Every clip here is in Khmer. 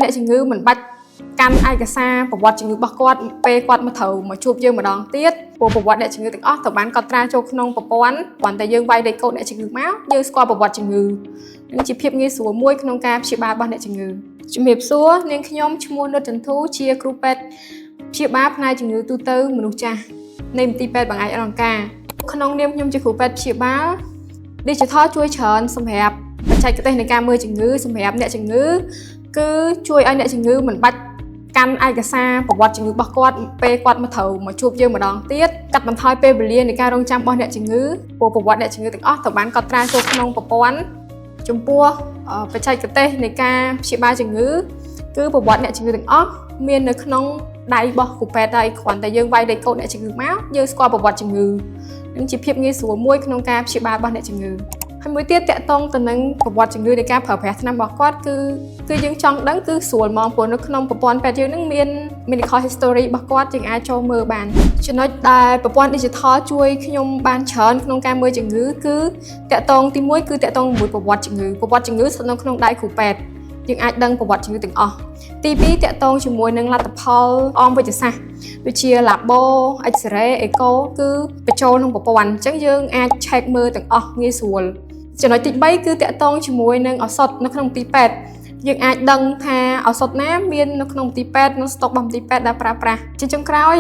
អ្នកជំងឺមិនបាច់កាន់ឯកសារប្រវត្តិជំងឺរបស់គាត់ពេលគាត់មកត្រូវមកជួបយើងម្ដងទៀតព្រោះប្រវត្តិអ្នកជំងឺទាំងអស់ត្រូវបានកត់ត្រាចូលក្នុងប្រព័ន្ធគ្រាន់តែយើងវាយលេខកូដអ្នកជំងឺមកយើងស្គាល់ប្រវត្តិជំងឺនឹងជាភាពងាយស្រួលមួយក្នុងការព្យាបាលរបស់អ្នកជំងឺជំរាបសួរនាងខ្ញុំឈ្មោះនុតចន្ទធូជាគ្រូពេទ្យព្យាបាលផ្នែកជំងឺទូទៅមនុស្សចាស់នៃមន្ទីរពេទ្យបង្អែកអលង្ការក្នុងនាមខ្ញុំជាគ្រូពេទ្យព្យាបាល Digital ជួយច្រើនសម្រាប់បច្ចេកទេសនៃការមើលជំងឺសម្រាប់អ្នកជំងឺគឺជួយឲ្យអ្នកជំងឺមិនបាច់កាន់ឯកសារប្រវត្តិជំងឺរបស់គាត់ពេលគាត់មកត្រូវមកជួបយើងម្ដងទៀតកាត់បន្ថយពេលវេលានៃការរងចាំរបស់អ្នកជំងឺព្រោះប្រវត្តិអ្នកជំងឺទាំងអស់ត្រូវបានកត់ត្រាចូលក្នុងប្រព័ន្ធចំពោះបច្ចេកទេសនៃការព្យាបាលជំងឺគឺប្រវត្តិអ្នកជំងឺទាំងអស់មាននៅក្នុងដៃរបស់គ្រូពេទ្យហើយគ្រាន់តែយើងវាយលេខកូដអ្នកជំងឺមកយើងស្គាល់ប្រវត្តិជំងឺនឹងជាភាពងាយស្រួលមួយក្នុងការព្យាបាលរបស់អ្នកជំងឺហើយមួយទៀតទាក់ទងទៅនឹងប្រវត្តិជំងឺនៃការប្រើប្រាស់ថ្នាំរបស់គាត់គឺគឺយើងចង់ដឹងគឺស្រួលហ្មងព្រោះនៅក្នុងប្រព័ន្ធពេទ្យយើងនឹងមាន medical history របស់គាត់យើងអាចចូលមើលបានចំណុចដែលប្រព័ន្ធ digital ជួយខ្ញុំបានច្រើនក្នុងការមើលជំងឺគឺទាក់ទងទី1គឺទាក់ទងជាមួយប្រវត្តិជំងឺប្រវត្តិជំងឺស្ថិតនៅក្នុងដៃគ្រូពេទ្យយើងអាចដឹងប្រវត្តិជំងឺទាំងអស់ទី2ទាក់ទងជាមួយនឹងលទ្ធផលអមវិទ្យាសាស្ត្រដូចជា labo X-ray echo គឺបញ្ចូលក្នុងប្រព័ន្ធអញ្ចឹងយើងអាច check មើលទាំងអស់ងាយស្រួលចំណុចទី3គឺទាក់ទងជាមួយនឹងឱសថនៅក្នុងមន្ទីរពេទ្យយើងអាចដឹងថាឱសថណាមាននៅក្នុងមន្ទីរពេទ្យនៅស្តុករបស់មន្ទីរពេទ្យដែលប្រើប្រាស់ជាចុងក្រោយ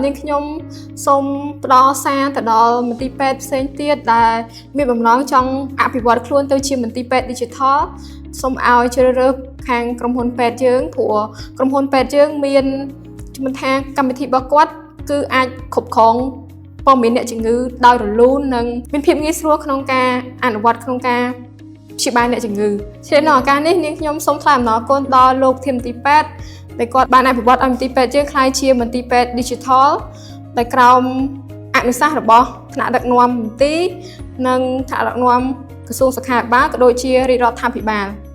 នាងខ្ញុំសូមផ្ដល់សារទៅដល់មន្ទីរពេទ្យផ្សេងទៀតដែលមានបំណងចង់អភិវឌ្ឍខ្លួនទៅជាមន្ទីរពេទ្យ Digital សូមឲ្យជ្រើសរើសខាងក្រុមហ៊ុនពេទ្យយើងព្រោះក្រុមហ៊ុនពេទ្យយើងមានជំនថាកម្មវិធីរបស់គាត់គឺអាចគ្រប់គ្រងព័ត៌មានអ្នកជំងឺដោយរលូននិងមានភាពងាយស្រួលក្នុងការអនុវត្តក្នុងការព្យាបាលអ្នកជំងឺជានៅឱកាសនេះនាងខ្ញុំសូមថ្លែងអំណរគុណដល់លោកធាមទីពេទ្យដែលគាត់បានអភិវឌ្ឍឲ្យមន្ទីរពេទ្យយើងក្លាយជាមន្ទីរពេទ្យ Digital ដែលក្រោមអនុសាសន៍របស់ថ្នាក់ដឹកនាំមន្ទីរនិងថ្នាក់ដឹកនាំក្រសួងសុខាភិបាលក៏ដូចជារាជរដ្ឋាភិបាល។